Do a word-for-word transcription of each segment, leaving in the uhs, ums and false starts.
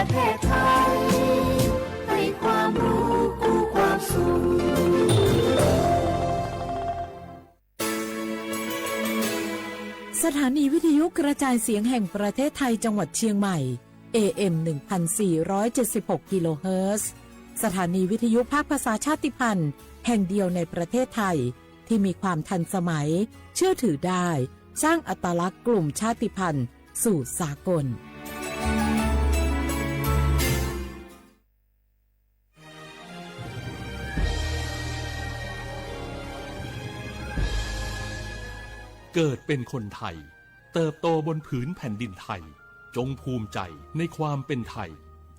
แพทย์ไทยให้ความรู้กู้ความสุข สถานีวิทยุกระจายเสียงแห่งประเทศไทยจังหวัดเชียงใหม่ เอเอ็ม หนึ่งพันสี่ร้อยเจ็ดสิบหก กิโลเฮิรตซ์ สถานีวิทยุภาคภาษาชาติพันธุ์แห่งเดียวในประเทศไทย ที่มีความทันสมัย เชื่อถือได้ สร้างอัตลักษณ์กลุ่มชาติพันธุ์สู่สากล เกิดเป็นคนไทย เติบโตบนผืนแผ่นดินไทย จงภูมิใจในความเป็นไทย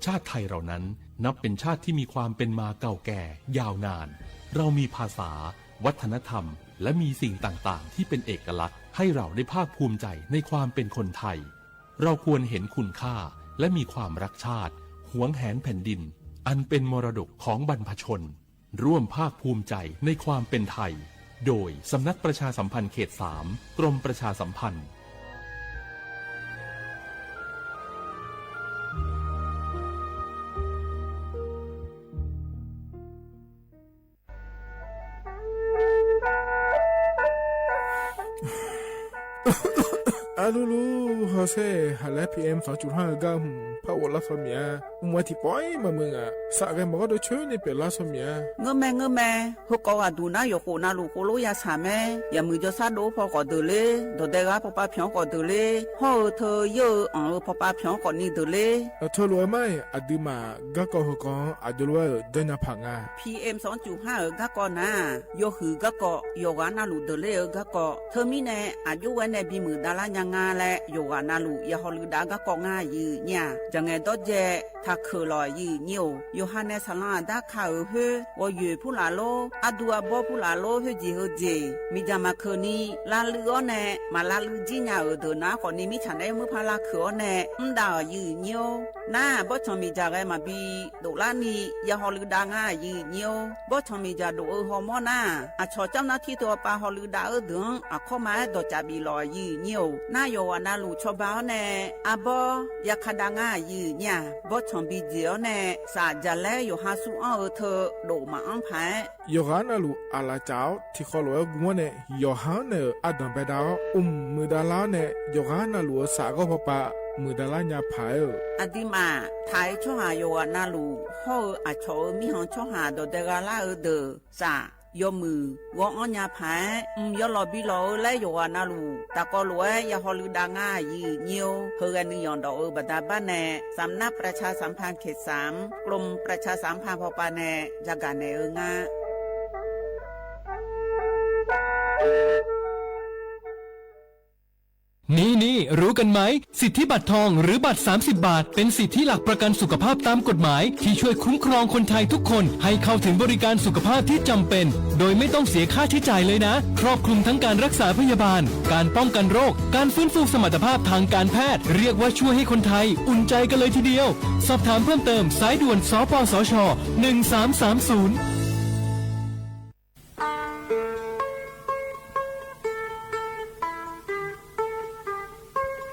ชาติไทยเรานั้นนับเป็นชาติที่มีความเป็นมาเก่าแก่ยาวนาน เรามีภาษา วัฒนธรรม และมีสิ่งต่างๆ ที่เป็นเอกลักษณ์ ให้เราได้ภาคภูมิใจในความเป็นคนไทย เราควรเห็นคุณค่า และมีความรักชาติ หวงแหนแผ่นดิน อันเป็นมรดกของบรรพชน ร่วมภาคภูมิใจในความเป็นไทย โดยสำนักประชาสัมพันธ์เขตสาม กรมประชาสัมพันธ์ Arlulu hawsher haq laer P M สองจุดห้า eu gar hmq par ghof lar saw miq-a. Mq-a tiqpawf-ir maqmuiq ngaq, saf ghae maqgawr deuq coer ni pyeuflar saw miq-a. Ngeurmae ngeurmae, heukawv ghaqduq nar yawqkhof navluf khof lof ya saq mae. Yaqmuiq jawrshar dov-eu paw khawf deuq ler, dawqdae ghaq pawpav pyanq-anr khawf deuq ler, hawr-eu teu yeur-eu anq-eu pawpav pyanq-anr khawf ni deuq ler. Aqteu lof-aer mar-iq aqduimaf garkawv heukawv-anr aqjox lof-aer-euq janrnya paq nga. P M สองจุดห้า eu garkawv nar-aq, yawhuiq garkawv, yawqghaq navluf deuq ler-eu garkawv. Teumirnae aqjox ghae nae bimuiq davlar nya nga laer yawqghaq navluf ya hawluiv dav garkawv ngar aqyuif nyir-aq, jaqngaeq dawrdzae taqkeuq lawq aqyuif nyir-or. Yawqha nae saqlanr aqdar ka-euq khoer, ghawqyoeq purlaf lor, ardu arbawr purlaf lor, khoerjeq heujeq miqdzaq maqkeuq ni lavluiv-awr nae maq lavluiv jir nya-euq deuq nar khawf ni mirtsaq naeq-aer muir par lavkeuq-awr nae mr dav-euq aqyuif nyir-or. Nar-aq, bawrtsanq miqdzaq ghae maqbi doflar ni ya hawluiv dav ngar aqyuif nyir-or. Bawrtsanq miqdzaq dof-eu hawmawr nar-aq, aqcawq camr nar tir teu-awr pav hawluiv dav-eu deuq-anr aqkawr ma-aer dawqcaf bif lawq aqyuif nyir-or. Nar yawqghaq navluf cawba-awr nae arbawr ya ka dav ngar aqyuif nyir-aq, bawrtsanq bijeq-awr nae saf jaqlaer yawqha sur anr-eu teu dof maqanr paq-aer, yawqghaq navluf aqlaf caf-awr tiqkhawv lof-aer gu-awr nae yawqha-anr naeq-euq ardanq baedav-awr mq muiqdav lar-awr nae yawqghaq navluf-euq saf ghawr pawpav muiqdav lar nya paq-aer-euq. Aqduimaf taq-aer tsawrhaq yawqghaq navluf hawr-eu aqcawq-euq mirkhanq tsawrhaq dawqdae gha lar-eu deuq saf yawmuiq ghawr-anr nya paq-aer, mq yawlawq bi lawq-eu laer yawqghaq navluf taqkawv lof-aer ya hawluiv dav ngar aqyuif nyir-or. Heughae nuiyanq dawf-eu baqda bar nae สำนักประชาสัมพันธ์เขตสาม กรมประชาสัมพันธ์ พป nae yagaq naeq-eu nga. นี่ๆ รู้กันไหม สิทธิบัตรทองหรือบัตร สามสิบ บาท เป็นสิทธิหลักประกันสุขภาพตามกฎหมาย ที่ช่วยคุ้มครองคนไทยทุกคนให้เข้าถึงบริการสุขภาพที่จำเป็น โดยไม่ต้องเสียค่าใช้จ่ายเลยนะ ครอบคลุมทั้งการรักษาพยาบาล การป้องกันโรค การฟื้นฟูสมรรถภาพทางการแพทย์ เรียกว่าช่วยให้คนไทยอุ่นใจกันเลยทีเดียว สอบถามเพิ่มเติม สายด่วน สปสช. หนึ่งสามสามศูนย์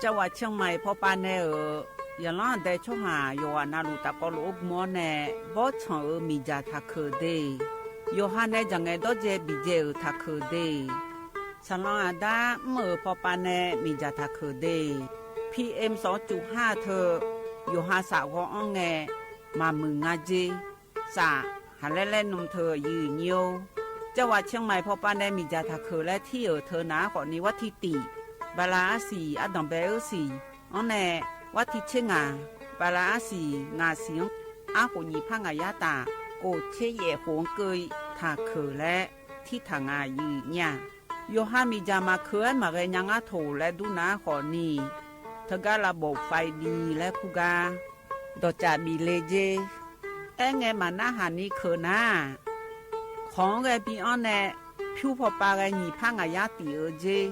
Cawaq Ciangmaiq pawpav nae-euq zaqlanr aqdae tsawrhaq yawqghaq navluf tafkawv lof-aer gm-awr nae, bawrtsanq-euq miqdzaq taqkeuq de, yawqha nae jaqngaeq dawrdzae biqdzae-euq taqkeuq de, saqlanr aqdar mr-euq pawpav nae miqdzaq taqkeuq de, P M สองจุดห้า teu yawqha saf ghawr-anr ngae maqmuiq nga jer. Saf, haqlaer laer nm teu aqyuif nyir-or. Cawaq Ciangmaiq pawpav nae miqdzaq taqkeuq laer tir-euq teu nar khawf ni วันที่ tiq, bala arsiq ardanq bae-eu siq-anr nae, วันที่ tser ngaq, bala arsiq ngaq siq-anr arkhof nyiq par ngaq yar taf, khof tser yaef khof-anr keuv-i taqkeuq laer tirtaq nga aqyuif nyir-aq. Yawqha miqdzaq maqkeuv-aer maqghae nya ngar toq laer dur nar khawf ni, teugar lavbof faiv bi laer kur gar dawqcaf bif le jer. Aerngae maqnarhaq ni keuq nar, kawq-anr ghae bi-anr nae pyur pawpav ghae nyiq par ngaq yar tif-eu jer.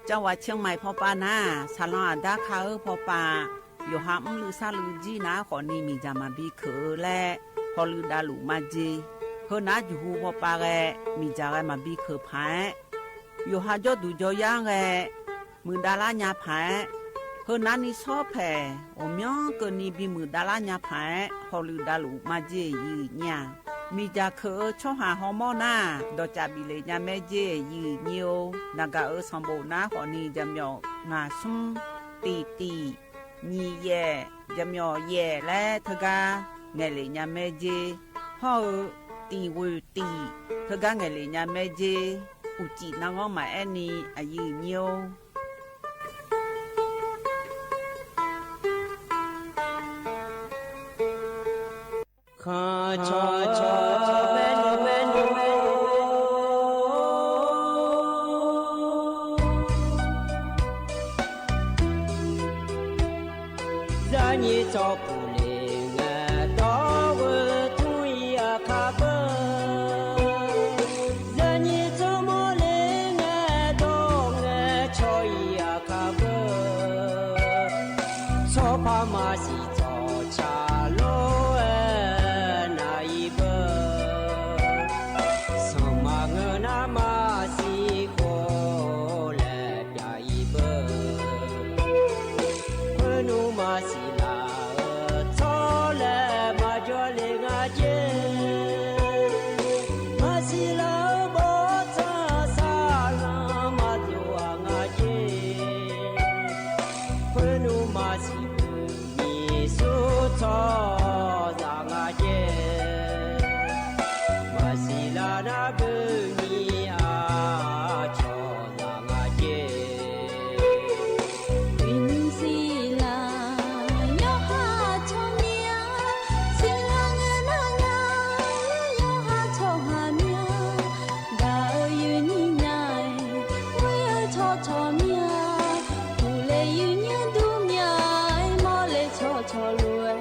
Cawaq Ciangmaiq pawpav nar-aq, saqlanr aqdar ka-eu pawpav, yawqha mrluiv sarluiv jir nar khawf ni miqdzaq maqbi keuq-eu laer hawluiv davluf majeq. Heu nar juqhu pawpav ghae miqdzaq ghae maqbi keuq paq-aer, yawqha jawrduq jawryar-anr ghae muiqdav lar nya paq-aer, Heu navni shawr paeq ghawqmyanr keuvni bimuiq davlar nya paq-aer hawluiv davluf maqjeq yif nyir-aq, miqdzaq keuq-eu tsawrhaq hawmawr nar-aq, dawqcaf bif lef nya mae jeq yif nyir-or. Naqgaq-euq sanqbof nar khawfni jaqmyawf ngaq smr, tiq tiq, nyiq yaef, jaqmyawf yaef laer teugar ngaeq lef nya mae jeq, hawr-eu tiq ghoeq tiq teugar ngaeq lef nya mae jeq, uqcif narghanr maqaer ni aqyuif nyir-or. Khanq cawq cawq bae nymr bae nymr bae nymr. Zaqnyiq tsawrpuq le ngae dawr-eu tmr-ir aqkar beu. Zaqnyiq tsawrmawr le ngae dawr ngae caw-ir aqkar beu. Tsawrpar maqsiq tsawqcaq lof-aer nav-ir beu. Sanqma ngeur nar maqsiq khof laer pyav-ir beu. Khoer nmr maqsiq laf-eu tsawr laer maqjawr le nga jer. Maqsiq laf-eu bawrtsanq saqlanq maqdov-aq nga jer. Khoer nmr maqsiq beu nyiq sur tsawrhaqzaq nga jer. Maqsiq laf nar beu nyiq aqcawq zaq nga jer. Uiqnymr siqlaq yawqha tsawrmyanr, siqlaq ngae nar nya, yawqha tsawrhaq myanr, gaq-eu yuifnyir nya-aer, ghoer-eu tsawrcawq myanr, uqle yuifnyir dur myanr-aer, mawrle tsawrcawq lof-aer,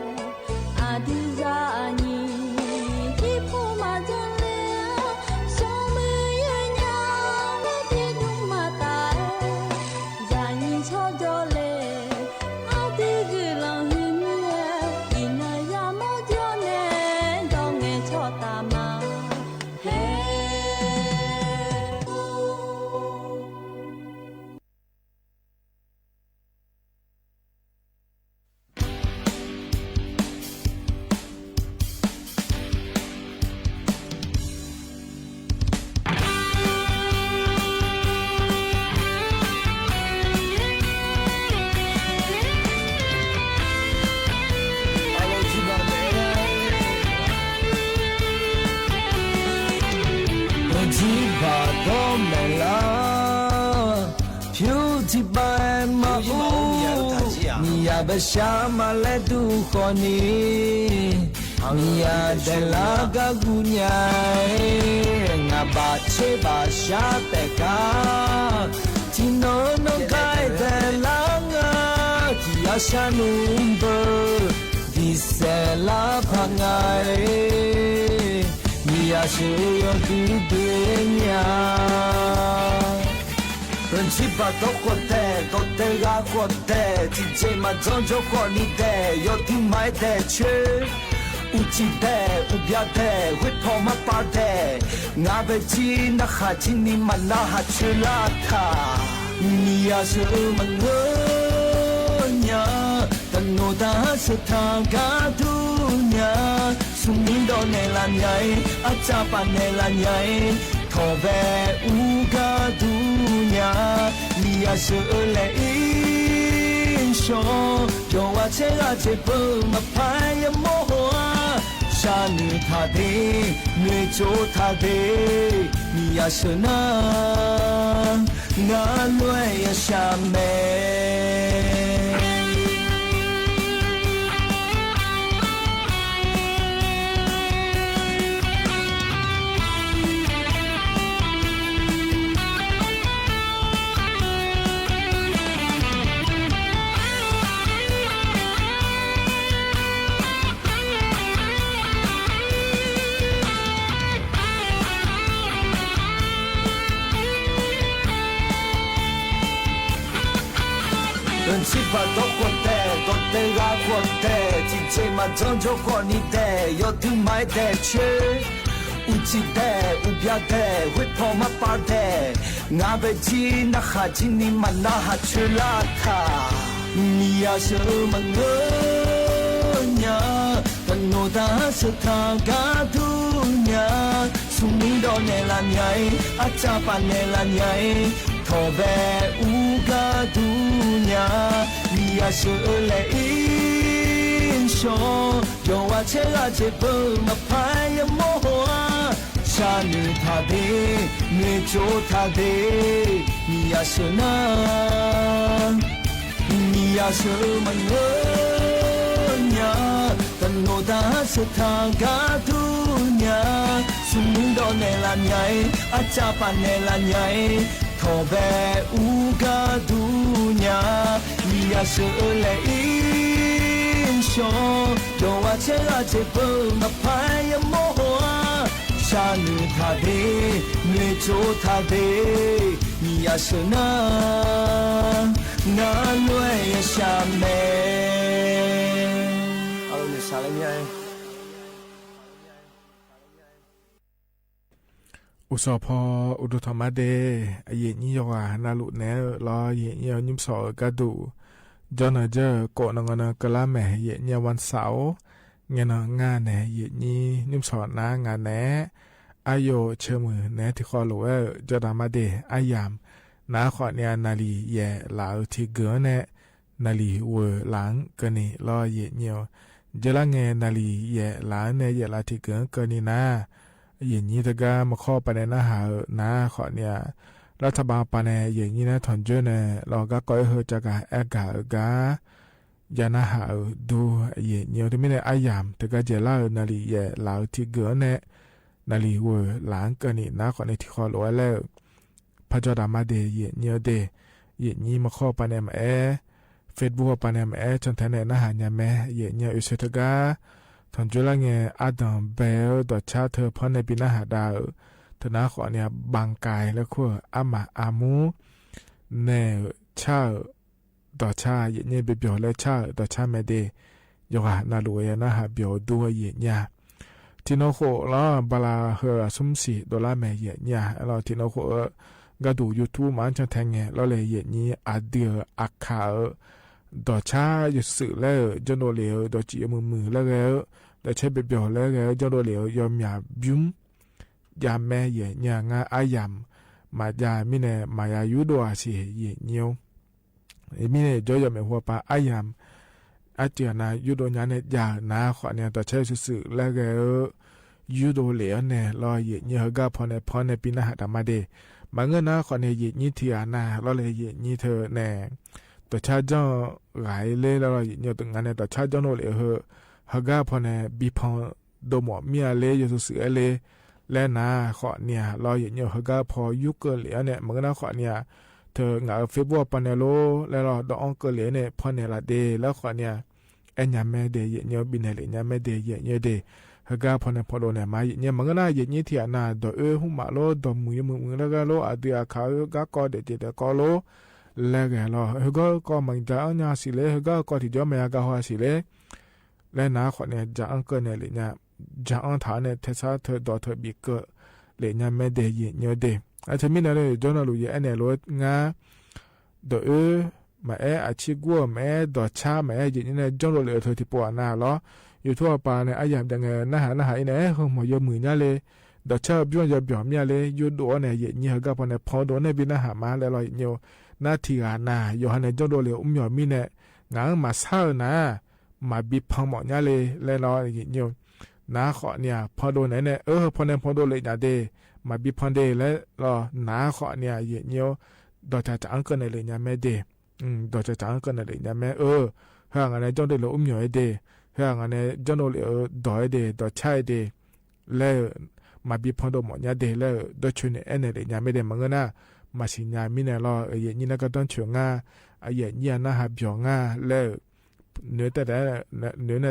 aqdui zaqnyiq jirpov maqdzanr ler-a, smrmuiq yawnya-aer, tiqdmr maqtaf-aer, zaqnyiq tsawrjawr le, aqdui guiqlanq huiq mir-aer, iqnan yamawr jawr nae, dawr ngae tsawrtaf ma. Haer. Tiqbaq dawr maeqlar, pyur tiqbaq-aer maqur, miqyaq bae shar ma laer dur khawfni, miqyaq daeqlar gar guv nya-aer, ngaq baq tser baq shar taef gar, tiqnan nanr gar-aer daeqlar nga, tiq yar shar nmr beu, diqsaef lar paq nga-aer, miqyaq sheuq yawduq doe nya. Tiqbaq dawr khawf taef, dawqdae ghaq khawf taef, tiqjeq maqdzanr jawr khawfni daeq, yawduq maqaer daeq coer, uqcif daeq, uqbya daeq, ghoer paw marpav daeq, ngaq bae jir narkhaq jir ni maqnar haq coer lar taq. Miqyaq sheuq-eu maqngeur nya, daqnoeq daq-ar sheuq taq gar dur nya, smrmuiq dawq naeqlaf nya-ir, arcav paf naeqlaf nya-ir, tawqbae ur gar dur nya, miqyaq sheuq-eu laer ir shawr, yawqghaq caer ghaq jeq beu maqpar-aer yamawr haw-ar, sharnoeq taq de, noeqtsov taq de, miqyaq sheuq nar, ngar lof-aer yashaq mae. Tiqbaq dawr khawf taef, dawqdae ghaq khawf taef, tiqjeq maqdzanr jawr khawfni daeq, yawduq maqaer daeq coer, uqcif daeq, uqbya daeq, ghoer paw marpav daeq, ngaq bae jir narkhaq jir ni maqnar haq coer lar taq. Miqyaer sheuq-eu maqngeur nya, taqnoq taq sheuq taq gharduq nya, smrmuir dawv naeqlaf nya-ir, arcav paf naeqlaf nya-ir, tawqbae ur gharduq nya, Miqyaer sheuq-eu laer ir shawr, yawqghaq caer ghaq jeq beu maqpar yamawr haw-a, sharnoeq taq de, noeqtsov taq de, Miqyaer sheuq nar Miqyaer sheuq-eu maqngeur nya, taqnoq taq sheuq taq gharduq nya, smrmuir dawv naeqlaf nya-ir, arcav paf naeqlaf nya-ir, tawqbae ur gharduq nya, Miqyaer sheuq-eu laer ir shawr, yawqghaq caer ghaq jeq beu maqpar yamawr haw-a, sharnoeq taq de, noeqtsov taq de, Miqyaer sheuq nar, ngar lof-aer ya shaq mae. Uqsawq paw uqduq tanqma de, aqyuif aqnyir yawqghaq navluf naeq-eu lawr, aqyuif aqnyir-eu nymrshawq-euq gharduq jawrnan jawr-eu khawf nan ngaq nan keuvlar mae, aqyuif aqnyir-eu วันเสาร์ ngae nan ngar nae aqyuif aqnyir nymrshawq nar ngaq naeq-aer aryov ceumuiq naeq-aer tiqkhawv lof-aer-euq jawrdanq ma de, aryamq nar khawf ni-a naqliq yaef laf-eu tiqgeuf-anr nae naqliq ghoeq laf-anr keuvni lawr, aqyuif aqnyir-eu jeurlar ngae naqliq yaef laf-anr nae yaef laf tiqgeuf-anr keuvni nar, aqyuif aqnyir teugar maqkawr pav nae narhaq-eu nar khawf ni-a, lartaq baq pav nae aqyuif aqnyir nae tanqjoer nae lawr garkawv aer heu cavgaq aergaq-euq gar ya narhaq-euq dur, aqyuif aqnyir-eu teumirnae aryamq teugar dzaeqlar-eu naqliq yaef laf-eu tiqgeuf-anr nae naqliq ghoeq laf-anr keuvni nar khawf ni tiqkhawv lof-aer laer-euq par jawrdanq ma de, aqyuif aqnyir-eu de, aqyuif aqnyir maqkawr pav nae maqaer, Facebook pav nae maqaer cantae nae narhaq nya mae, aqyuif aqnyir-eu oeqsoe teugar tanqjoer lar ngae ardanq bae-eu dawqcar teu panr nae bi narhaq dav-euq teu nar khawf ni-a บางกาย laer kur-euq armaf armur nae-euq car-euq dawqcar, aqyuif aqnyir byaebyawq laer car-euq dawqcar mae de, yawqghaq navluf-eu ya narhaq byawq-eu dur, aqyuif aqnyir-a. Tiqnan khof lawr bala heu aqsmr siq dovlar mae, aqyuif aqnyir-a. Aerlawr tiqnan khof-eu gharduq YouTube maqanr cantae ngae lawr le, aqyuif aqnyir aqdui-euq aqkaq-eu dawqcar yawshuif laer-euq janrdov lef-eu dawqcif yawmuiq muiq laer ghae-eu, dawqcar byaebyawq laer ghae-eu janrdov lef-eu yawmyaq bymr jav mae, aqyuif aqnyir-a. Ngar aryamq maqjav mirnae maqya yurdov-aq siq, aqyuif aqnyir-or. Mirnae jawr yawmaeq hu pav aryamq arcuiv aqnav yurdov nya nae jav-euq nar khawf ni-a dawqcar yawshuif shuif laer ghae-eu yurdov lef-anr nae lawr, aqyuif aqnyir heugar paw nae panr nae bi narhaq daq ma de. Maqngeur nar khawf ni aqyuif aqnyir tiqghaq nav lawr le, aqyuif aqnyir teu nae dawqcar janr-eu ghaq-ir ler lawr, aqyuif aqnyir-eu teu ngaq nae dawqcar janrdov lef-eu heu heugar paw nae bi pan dov mawf mir-a ler, yawshuif shuif-aer ler laer nar khawf ni-a lawr, aqyuif aqnyir-eu heugar paw yurkeuv lef-anr nae maqngeur nar khawf ni-a teu ngaq-euq Facebook paw nae lor laer lawr dawv-anr keuv lef-anr nae paw naeq laf de laer khawf ni-a aernya mae de, aqyuif aqnyir-eu bifnaeq lef nya mae de, aqyuif aqnyir-eu de. Heugar paw nae pandov naeq ma, aqyuif aqnyir maqngeur nar aqyuif aqnyir tiqghaq nav dawq oer hmq maf lor, dawqmuiq yawmuiq muiq laer ghae lor, aqdui aqkaq-eu garkawv daef jeq daef kawv lor laer ghae lawr, heugar-eu kawv maqjaq anr nya siq ler, heugar-eu kawv tiqjawr maqya ga haw siq ler laer nar khawf ni-a jaq-anr keuv naeq lef nya, jaq-anr taq-anr nae taesar teu dawq teu bif keuv lef nya mae de, aqyuif aqnyir-eu de. Aqteu mirnae lawr, yawqjawr navluf ya aernaeq lof-aer ngar dawq oer maqaer, aqcir gur-eu maqaer, dawqcar maqaer, aqyuif aqnyir nae janrdov lef-eu teu tiqpov ghaq nav lawr, YouTube paw nae aryamq jav ngae narhaq narhaq-ir nae aer, heu hmq yawmuiq nya le, dawqcar-eu bymr ya byawq mir-a ler, yurdov-anr nae aqyuif aqnyir heugar paw nae pandov nae bi narhaq ma laer lawr, aqyuif aqnyir-eu nar tiqghaq nav yawqha nae janrdov lef-eu mr myawq mirnae ngaq-anr maqsar-eu nar maqbi pan mawf nya le laer lawr, aqyuif aqnyir-eu nar khawf ni-a pandov naeq-aer nae, eu heu paw nae pandov lef nya de, maqbi pan de laer lawr nar khawf ni-a aqyuif aqnyir-or, dawqcaq caq-anr keuv naeq lef nya mae de. Dawqcaq caq-anr keuv naeq lef nya mae-eu, heu-aq ngaq nae janrdov lef-eu mr myawq-aer de, heu-aq ngaq nae janrdov lef-eu dawq-aer de, dawqcar-aer de laer-eu, maqbi pandov mawf nya de laer-eu dawrcoeni aernaeq lef nya mae de. Maqngeur nar maqsiq nya mirnae lawr, aqyuif aqnyir nar gardanr coeq nga, aqyuif aqnyir-a narhaq byawq nga laer-eu noeq-aer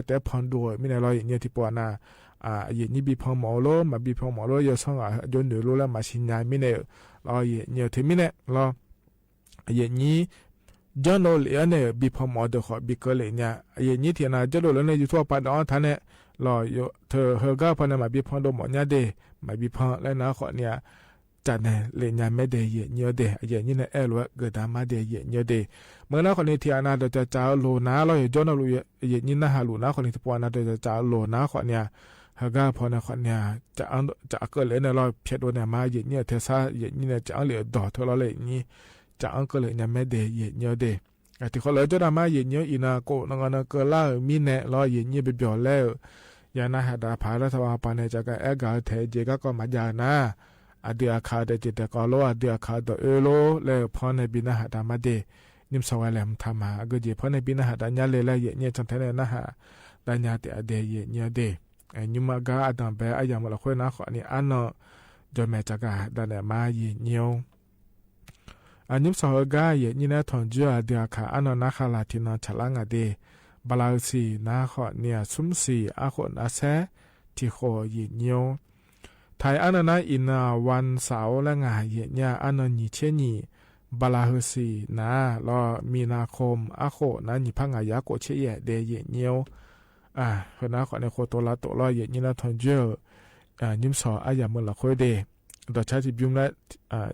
taef-aer pandov-euq mirnae lawr, aqyuif aqnyir tiqpov ghaq nav, aqyuif aqnyir bi pan mawf-eu lor, maqbi pan mawf lor, yawsanr ghaq aqjox noeq lor laer maqsiq nya mirnae-euq lawr, aqyuif aqnyir-eu teumirnae lawr, aqyuif aqnyir janrdov lef-anr nae-euq bi pan mawf-eu deuq khawf bi keuv lef nya. Aqyuif aqnyir tiqghaq nav janrdov lef-anr nae YouTube paw dawq-anr taq nae lawr, teu heugar paw nae maqbi pandov mawf nya de, maqbi pan laer nar khawf ni-a caf naeq lef nya maer de yaeqnyir-awr de. Aqyuif aqnyir nae aer-eu lof-aer geufdaq mar de yaeqnyir-awr de. Maqngeur nar khawfni tiqghaq nav dawqcaf caf-eu loq nar lawr, yawqjawr navluf yaeqnyir narhaq luf nar khawfni tiqpov-aq nav dawqcaf caf-eu loq nar khawfni-aq, heugar paw nae khawfni-aq, caf keuvle-aer nae lawr pyaeqdov naeq ma yaeqnyir-euq tersar yaeqnyir nae caf-anr lef-euq dawq teu lawr laer yaeqnyir caf-anr keuvle nya maer de yaeqnyir-awr de. Tiqkhawf lof-aer jawrnav mar yaeqnyir-anr iqnan kov nangannan keuvlar-euq mirnae lawr yaeqnyir byaebyawq laer-euq ya narhaq daq paq-aer lar taq-a paq nae caf gaq aer gaq-eu taef-aer jeq garkawv maqjav-eu nar, aqdui aqkaq-eu daefjeq daefkawv lor, aqdui aqkaq-eu dawq oer lor laer-euq panr nae bi narhaq daq mar de. Nymrshawq ghae laeqhmq taq ma. Aqgeujeq panr nae bi narhaq daq nya le laer yaeqnyir cantae nae narhaq daq nya taef-a de yaeqnyir-awr de. Nymrma gar aqdanq bae aryamq lafkhoer nar khawfni arnan jawqmaeq caf gaq daq naeq mar yaeqnyir-or. Aqnymr sawq heugar yaeqnyir nae tanqjoer-eu aqdui aqkaq arnan nar khalaq tiqnan tsaqlar nga de. Bala heusiq nar khawfni-aq smr siq arkhof nar saer tiqkhof yaeqnyir-or. Taq-iq arnan nar iqnan-aq วันเสาร์-or laer ngaq yaeqnyir-a arnan nyiq tser nyiq, bala heusiq nar lawr มีนาคม arkhof nar nyiq par ngaq yar khof tser yaef de yaeqnyir-or. Heu nar khawfni khov tov lavtof lawr yaeqnyir nar tanqjoer-euq nymr sawq aryamq-eu lafkhoer de. Dawqcar tiqbymr laer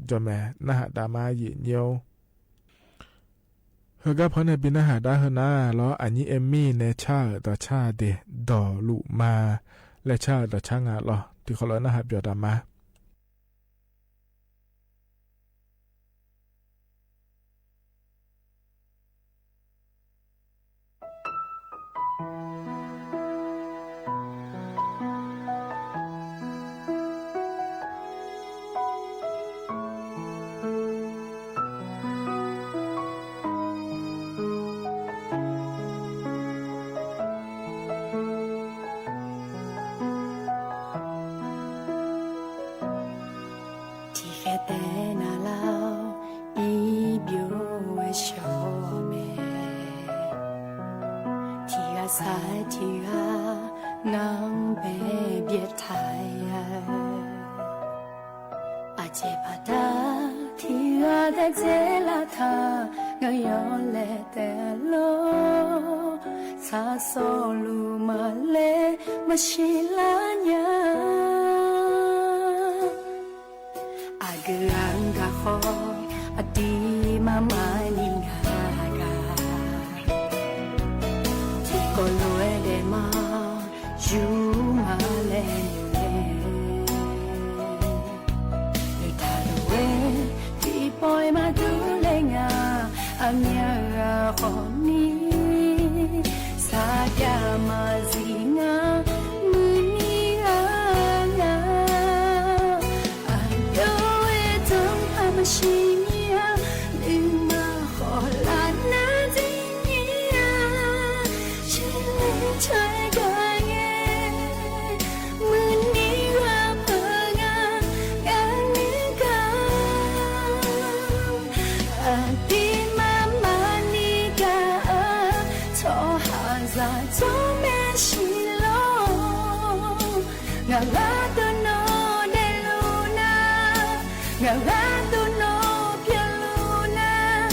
jawqmaeq narhaq daq mar yaeqnyir-or. Heugar panr nae bi narhaq dar heu nar lawr aqnyir aer mir nae car-euq dawqcar de, dawqluf ma laer car-euq dawqcar nga lawr tiqkhawf lof-aer narhaq byawq daq ma. Tiqkhaeq taef navlar-awr, irbyov-aer shawr-eu mae. Tiqghaq sar-aer tiqghaq ngar-anr bae byaeq taq-a. Aqjeq baqda tiqghaq daef dzae lar taq, ngaq yawlaeq taef lor. Sar sawqluf maqlaer maqsiq lar nya. Aqgeu ghaq-anr gaq khawf, aqdir mar mar ni ngaq gaq. Tiqkawv lof-aer daef ma, yur ma laer noeq mae. Noeqtaq lof-aer tiqpawf-iq maqdur le nga, aqmyan ghaq khawf ni sarjax maqzif ngar, muiqni ghaq nga. Aqjox-aer danqpaq maqsiq nyir-a, nuima khawf laf nar dzir nyir-a. Shirler caw-aer gaq ngae, muiqni ghaq peuq nga, gaq nuir gaq. Aqdir mar mar ni gaq-eu tsawrhaqzaq jawr mae siq lor. Ngaq gharduq nawq daefluf nar, ngaq gharduq nawq pyeufluf nar,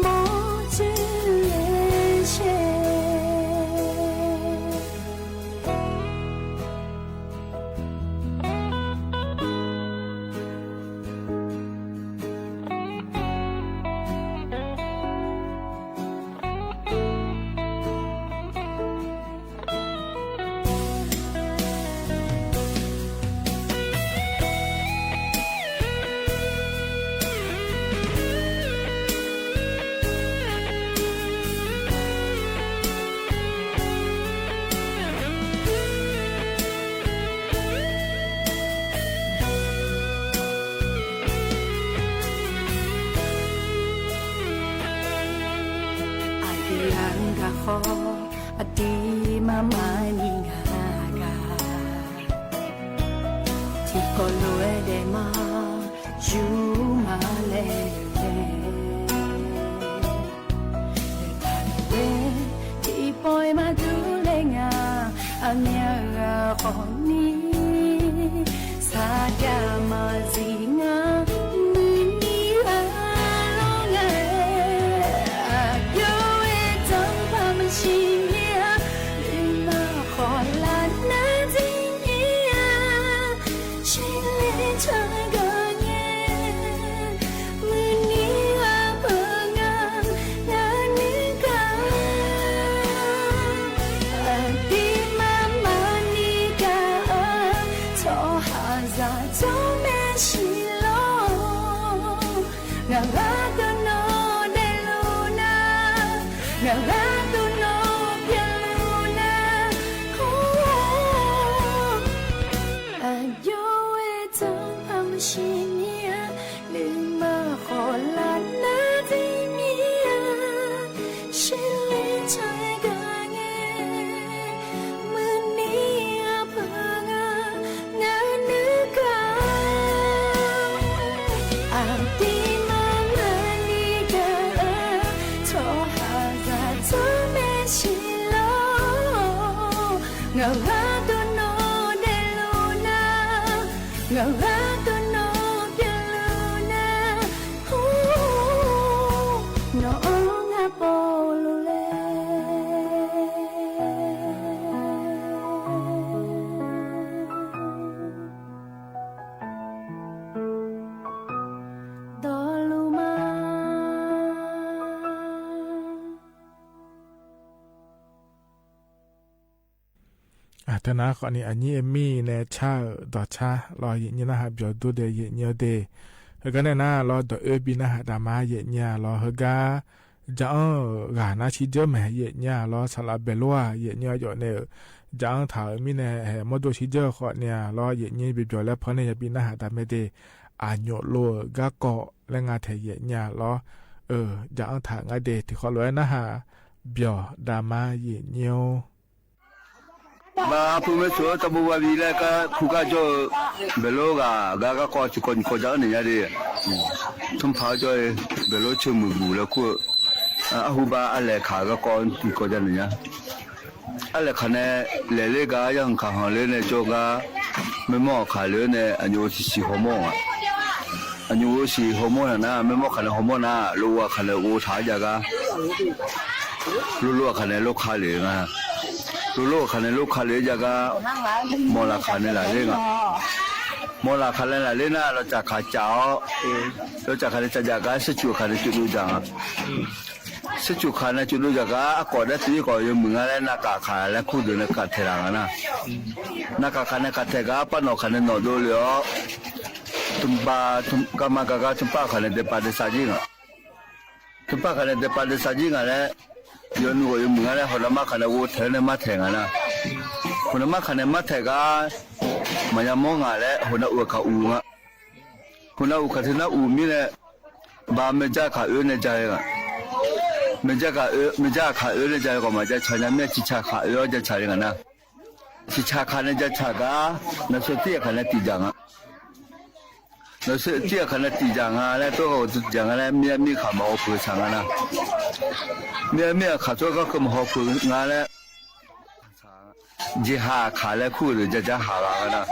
mawrcuir le shae. Aqdui ghaq-anr gaq khawf, aqdir mar mar ni ngaq gaq. Tiqkawv lof-aer daef ma, yur ma laer noeq mae. Noeqtaq lof-aer tiqpawf-iq maqdur le nga, aqmyan ghaq khawf ni sarjax maqzif ngar, muiqni ghaq lawr ngae. Aqjox-aer danqpaq maqsiq nyir-a, nuima khawf laf nar dzir nyir-a. Ngaq gharduq nawq pyeufluf nar, or, aqjox-aer tanqpaq maqsiq mir-a, nuima khawf lar nar dir mir-a, shirler taq-aer gaq ngae, muiqni aqpeuq-a, ngaq nuigaq-a, aqdirmar maqni gaq-eu, tsawrhaqzaq tsawrmaeq siq lor. Ngaq gharduq nawq daefluf nar, ngaq gharduq nawq pyeufluf nar, or, nawq-anr ngar povluf laer dawqluf ma. Aqteu nar khawfni aqnyir aer mir nae car-euq dawqcar lawr, yaeqnyir narhaq byawq dur dae yaeqnyir-awr de. Heugar nae nar lawr, dawq oer bi narhaq daqma yaeqnyir-a lawr, heugar jaq-anr-euq ghaq nar shirdzeur maeq yaeqnyir-a lawr, saqlaq baeqlor-aq yaeqnyir aqyawf nae-euq jaq-anr taq-euq mirnae haeq mawrdo shirdzeur-eu khawfni-a lawr, yaeqnyir bi byawq laer pannae yabi narhaq daqmae de. Aqnyof lov-euq garkawv laer nga taeq yaeqnyir-a lawr, jaq-anr taq ngar de. Tiqkhawf lof-aer narhaq byawq daqma yaeqnyir-or. Ba arpur maertsoeq-anr taqbo babi laer gar kur gar jawr-eu, baeqlor ghaq gar garkawv tiqkawv nyiq kawv jaq-anr naeq nya de. Tmrpaq-anr jawr-eu baeqlor ceuq muiqguq laer kur-eu, arhu ba arlaeq kaq garkawv tiqkawv jaq naeq nya. Arlaeq kaq nae laeq ler gar yarhmq kaq hanq ler nae jawr gar, maermawr-aq kaq ler nae aqnymr-eu siqsiq hawmawr-a. Aqnymr-eu siq hawmawr naq nar, maermawr kaq nae hawmawr nar, lov-aq kaq nae ghovtaq-aer jav gar, lov lov-aq kaq nae lov ka lef nga. Lov lov-aq kaq nae lov ka lef-aer jav gar, mawqlaq kaq nae laf ler nga. Mawqlaq kaq nae laf ler nar, lawcaq kaq caf-awr, lawcaq kaq nae caf jaq gar, sercuq kaq nae cuf dov jaq nga. Sercuq kaq nae cuf dov jaq gar, arkawf daer tuf-ir khawf yawmuiq nga laer navkaf kaq laer kur deuq nae kaq taeq laf nga nar. Navkaf kaq nae kaq taeq gar, parnawq kaq nae nawq dov le-awr, tmqpav, garma gar gar tmqpav kaq nae daepav daesav jir nga. Tmqpav kaq nae daepav daesav jir nga laer, yawnuiv khawf yawmuiq nga laer, hawq navmar kaq nae ghovtaeq-aer nae martaeq nga nar. Hawq navmar kaq nae martaeq gar, maqya mawr nga laer hawq nav uq kaq uq nga. Hawq nav uq kaq teu nar uq mirnae, ba maerjar kaq oer nae ja-eu nga. Maerjar kaq oer, maerjar kaq oer nae ja-eu khawf maqja caq nya mirnae, ciqcaq kaq oer-awr ja caq le nga nar. Ciqcaq kaq nae ja caq gar, naqseuq tir-aq kaq nae tiq jaq nga. Naqseuq tir-aq kaq nae tiq jaq nga laer, tov ghaq-eu tiq jaq nga laer, mir-a mir kaq maqghawq peuq saq nga nar. Mir-a mir-aq kaq tov garkeuv maqghawq peuq nga laer, jeqhaq kaq laer kur-eu deuq jajar haq ghaq nga nar.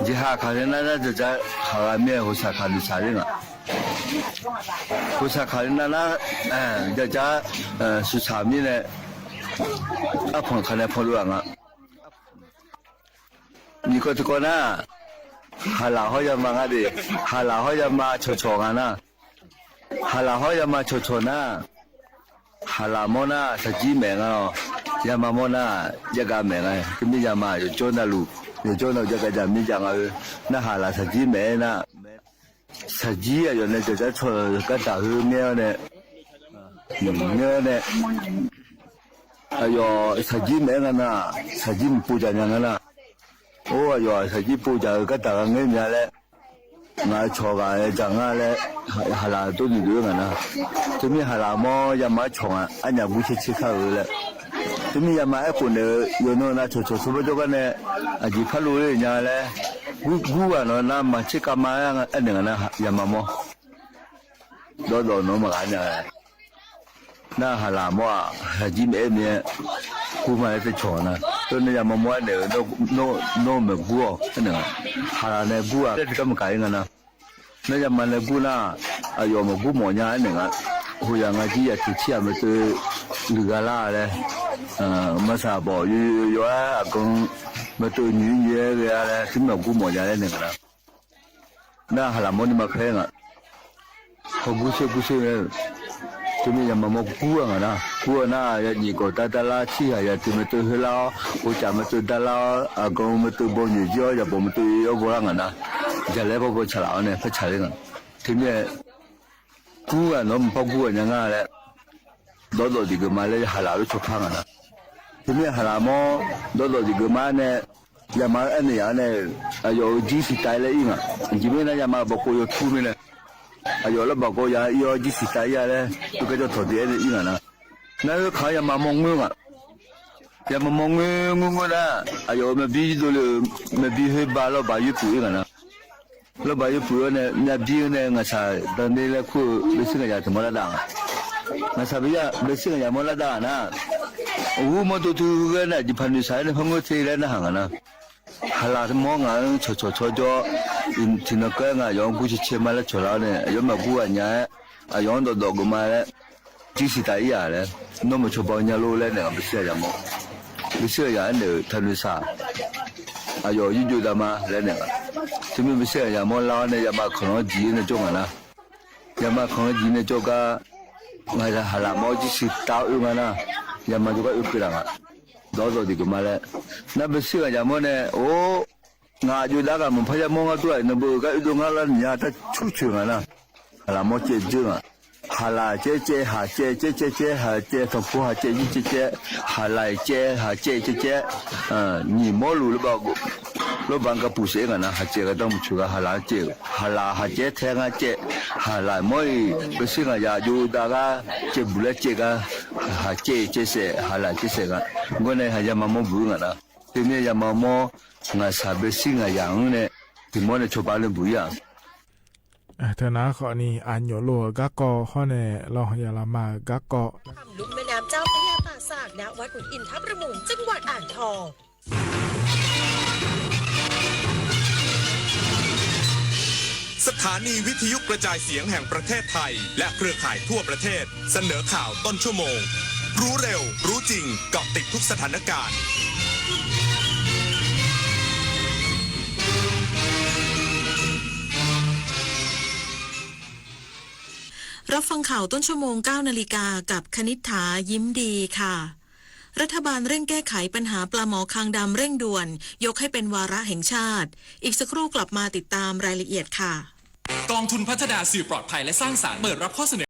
Jeqhaq kaq nae nar nar jajar haq ghaq mir-aer, hoqsaq kaq noeqsaq ler nga. Hoqsaq kaq nae nar nar, jajar suqsaq mirnae, arpanq kaq nae panqdov-aq nga. Nyiq kawv tiqkawv nar, haqlaq hawr yama nga de. Haqlaq hawr yama cawqcawq nga nar. Haqlaq hawr yama cawqcawq nar, haqlaq mawr nar saqjir maef nga-awq. Yama mawr nar, javgav maef nga. Teumir yama yawqjawr navluf, yawqjawr navluf javgav jaq mir jav nga-eu. Nar haqlaq saqjir maef-aer nar, saqjir aqyawf nae jaqjar cawq-eu gardaq heu ngaer-awr nae, ngaer-awr nae, aqyawf saqjir maef-aer nga nar, saqjir maqpov jaq nya nga nar. Or, aqyawf saqjir pov jaq-eu gardaq gha ngaer mya laer, ngaq-eu cawq ghaq-aer jaq nga laer, haqlaq dov noeq dov-aer nga nar. Teumir haqlaq mawr yama-aer cawq nga, arnyaf gur tser tser kar-eu laer. Teumir yama aerkhof naeq-eu yawqnan nav cawqcawq tawrbar jawrgar nae, aqjeq par lov ler nya laer, gur gur-aq nawq navmaqtser kavma-aer aernaeq nga nar, yama mawr dawrdawq nawq-anr maqghaq nya-a. Nar haqlaq mawr-aq, saqjir maef-aer mir-aer, gurma laer tae cawq nar. Tov nae yama mawr-aer naeq-eu, nawr maeqgur-awq aernaeq nga. Haqlaq nae gur-aq, laer tiqgar maqkaq-ir nga nar. Nar yama nae gur nar, aqyawf maqgur mawf nya aernaeq nga. Hoyaq nga jir yaqtiq tir-aq maeqteuv luiqgha lar-a laer, maqsaq bawf yoyawr-aer aqgan maeqteuv nyoeq-ir nyoeq-aer ghae-a laer, teumir maqgur mawf nya laer naeq nga nar. Nar haqlaq mawr nuima paer nga. Hawgur sher gur sher-aer, teumir yama mawr gur-aq nga nar. Gur-eu nar, yanyiq gawqdar darlar, tirghaq yaqtiq maeqteuv khoerlar-awr, ghovcaf maeqteuv darlar-awr, aqgan maeqteuv baw nyoeq jir-awr, yaqbawq maeqteuv-awr bawlar nga nar. Jaqlaer bawr baw tsaqlaq-awr nae par tsaqler nga. Teumir-aer, gur-aq nawq-anr maqpar gur-aq nya nga laer, dawrdawq diq geuf ma laer haqlaq lof cawpar ngaq nar. Teumirnae haqlaq mawr dawrdawq diq geuf ma nae, yama-eu aernaeq yaf-anr nae-euq aqyawf-euq jir siqtav-ir laer ir ngaq. Aqjeq mirnae nar, yama-euq bawqkov yawtur mirnae, aqyawf lawrbaq gawr ya ir-awr jir siqtav-ir-a laer, tov gar jawr tawq diq aernaeq ir ngaq nar. Nar, khoerkaq-anr yama mawr ngoer ngaq. Yama mawr ngoer ngoer ngoer nar, aqyawf-euq myavbir dovle-euq myavbir khoer ba lawrbaq yoer puq ir ngaq nar. Lawrbaq yoer puq-awr nae myavbir-anr nae ngaqshaq danler laer kur-eu beushir ngaqyaq tiq mawr lardav ngaq. Ngaqshaq beushir ngaqyaq mawr lardav ngaq nar, uqur mawrdov teu ghae nae aqjeq paq noeqshaq-aer nae par ngoer te laer narhaq ngaq nar. Haqlaq mawr ngaq-anr cawqcawq cawjawr, tiqnan keuv-aer ngaq aqyawf-anr gur cae cae ma laer cawqlaf-awr nae, aqyawf maqgur ghaq nya-aer, aqyawf-anr dawqdawq geuf ma laer, jir siqtav-ir yaq laer, nawr maqcawba nya lor laer naeq-a beushir ngaqyaq mawr. Beushir ngaqyaq-anr naeq-euq taqnoeqshaq, aqyawf yurjov dav ma laer naeq-a. Teumirnae beushir ngaqyaq mawr lar-awr nae yama kanq-anr jir-ir nae jawr ngaq nar. Yama kanq-anr jir nae jawr gar, ngaqzaq haqlaq mawr jir siqtav-awr oe nga nar, yama jawrgar oekeuv laf ngaq. Dawrdawq diq geuf ma laer. Nar beushir ngaqyaq mawr nae, or, ngaq aqjox dav ghaq maqpar yamawr ngar dur-aq, iqnan beu gar oedov ngar lar nya tar cur coeq ngaq nar. Haqlaq mawr caev dzeur ngaq. Haqlaq caev caev, haq caev caev caev caev, haq caev tanqpov, haq caev jir caev caev, haqlaq caev, haq caev caev caev, nyiq mawrluf lawrbaq gaqpuq saef-aer ngaq nar, haq caev gardanr maqcoeq gar haqlaq-anr caev-euq, haqlaq haq caev tae ngar caev, haqlaq mawr-iq beushir ngaqyaq aqjox dav gar caevbuq laer caev gar, haq caev caev saef, haqlaq caev saef nga. Gawr nae haq yama mawr buq-ir ngaq nar. Teumirnae yama mawr ngaqshaq beushir ngaqyaq-anr nae tiq mawr nae cawba nae buq-ir-aq. Teunav khawfni aqnyawf lof-euq garkawv hawr nae lawq yalama-euq garkawv ข้ามลุ่มแม่น้ำเจ้าพระยาป่าสัก ณ วัดอินทประมูล จังหวัดอ่างทอง สถานีวิทยุกระจายเสียงแห่งประเทศไทย และเครือข่ายทั่วประเทศ เสนอข่าวต้นชั่วโมง รู้เร็ว รู้จริง เกาะติดทุกสถานการณ์ รับฟังข่าวต้นชั่วโมง เก้านาฬิกา กับคณิษฐา ยิ้มดีค่ะ รัฐบาลเร่งแก้ไขปัญหาปลาหมอคางดำเร่งด่วน ยกให้เป็นวาระแห่งชาติ อีกสักครู่กลับมาติดตามรายละเอียดค่ะ กองทุนพัฒนาสื่อปลอดภัยและสร้างสรรค์เปิดรับข้อเสนอ